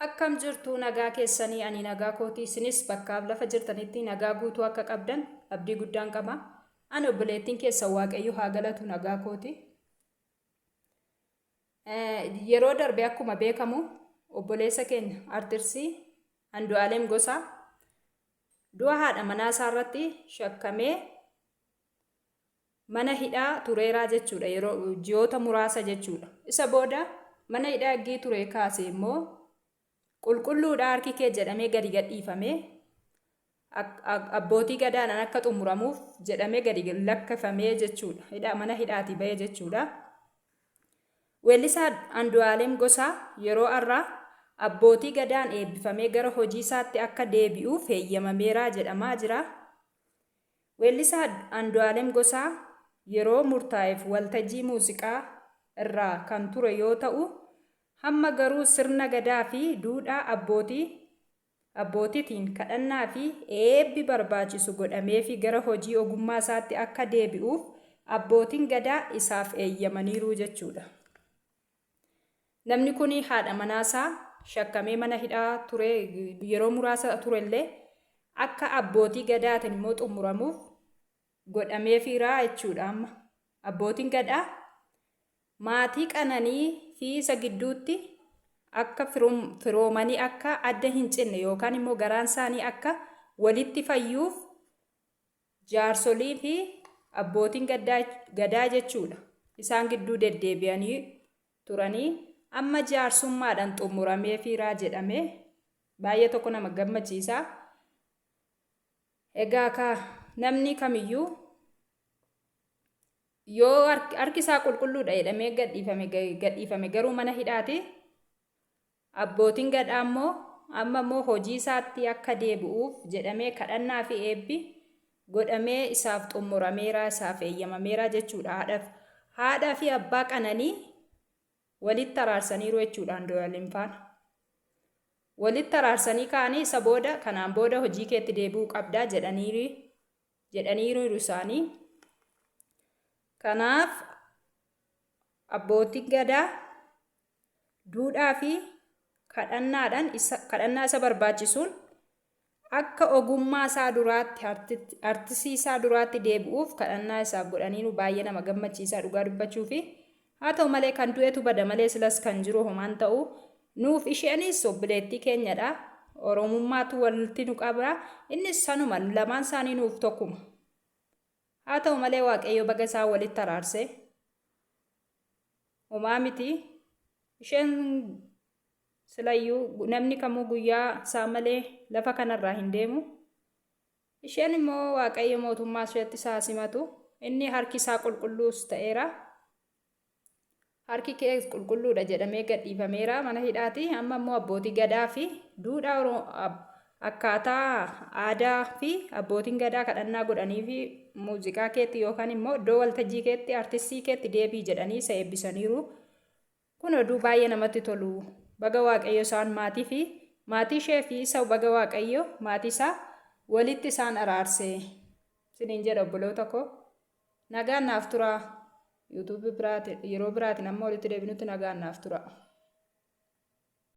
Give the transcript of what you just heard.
Akkam jirtu nagaa keessanii ani nagaa kootii isinis bakkaaf lafa jirtanitti nagaa guutuu akka qabdan abdii guddaan qaba. Ani obboleettiin keessan Waaqayyo haa galatu nagaa kooti. Yeroo darbe akkuma beekamu obboleessa keenya artirsii Andu'aalem Gosaa du'a haadha manaa isaa irratti shakkamee mana hidhaa tureeraa jechuudha yeroo ji'oota muraasa jechuudha. Isa booda mana hidhaa eggii ture kaasee immoo qulqulluudha harki kee jedhamee gadi gadhiifamee abbootii gadaadhaan akka xumuramuuf jedhamee gadi lakkifamee jechuudha. Hidhaa mana hidhaatii bahee jechuudha. Weellisaa Andu'aalem Gosaa yeroo har'aa abbootii gadaan eebbifamee gara hojii isaatti akka deebi'uuf heeyyamameeraa jedhamaa jira. Weellisaa Andu'aalem Gosaa yeroo murtaa'eef waltajjii muuziqaa irraa kan ture yoo ta'u, hamma garuu sirna gadaa fi duudhaa abbootii abbootitiin kadhannaa fi eebbi barbaachisu godhameefii gara hojii ogummaa isaatti akka deebi'uuf abbootiin gadaa isaaf eeyyamaniiru jechuudha. Namni kun haadha manaa isaa shakkamee mana hidhaa ture yeroo muraasa turellee akka abbootii gadaatiin immoo xumuramuuf godhameefiira jechuudha amma. Abbootiin gadaa maatii Qananii fi isa gidduutti akka firoomanii akka adda hin cinne yookaan immoo garaan isaanii akka walitti fayyuuf jaarsolii fi abbootiin gadaa jechuudha. Isaan gidduu deddeebi'anii turanii amma jaarsummaadhaan xumurameefiiraa jedhame baay'ee tokko nama gammachiisa. Egaa kaa namni kamiyyuu yoo harki isaa qulqulluudha jedhamee gadhiifame gadhiifame garuu mana hidhaati. Abbootiin gadhaa immoo amma immoo hojii isaatti akka deebi'uuf jedhamee kadhannaa fi eebbi godhamee isaaf xumurameera isaaf eeyyamameera jechuudha. Haadhaaf haadhaa fi abbaa qananii walitti araarsaniiru jechuudha Andu'aalem faana. Walitti araarsanii ka'anii isa booda kanaan booda hojii keetti deebi'uu qabdaa jedhaniiru jedhaniiru isaanii. Kanaaf abbootiin gadaa duudhaa fi kadhannaadhaan isa kadhannaa isa barbaachisuun akka ogummaa isaa duraatti artisii isaa duraatti deebi'uuf kadhannaa isaaf godhaniiru baay'ee nama gammachiisaa dhugaa dubbachuu fi haa ta'u malee kan du'etu bada malee silas kan jiru homaan ta'u nuuf isheenis obboleettii keenyadha. Oromummaatu walitti nu qaba. Innis sanuma lamaan isaanii nuuf tokkuma. Haa ta'u malee Waaqayyo baga isaan walitti araarse. Homaa miti. Isheen silayyuu namni kamuu guyyaa isaa malee lafa kanarraa hin deemu. Isheen immoo Waaqayyo mootummaa isheetti isaa simatu. Inni harki isaa qulqulluus ta'eera. Harki kee qulqulluudha jedhamee gadhiifameera mana hidhaati. Amma immoo abbootii gadaa fi duudhaa akkaataa aadaa fi abbootiin gadaa kadhannaa godhanii fi muuziqaa keetti yookaan immoo iddoo waltajjii keetti artistii keetti deebii jedhanii isa eebbisaniiru. Kun oduu baay'ee namatti tolu. Baga Waaqayyo isaan maatii fi maatii ishee fi isa baga Waaqayyo maatii isaa walitti isaan araarse. Isiniin jedha obboloota koo. Nagaan naaf turaa. YouTube biraatiin yeroo biraatiin amma walitti deebinutti nagaan naaf turaa.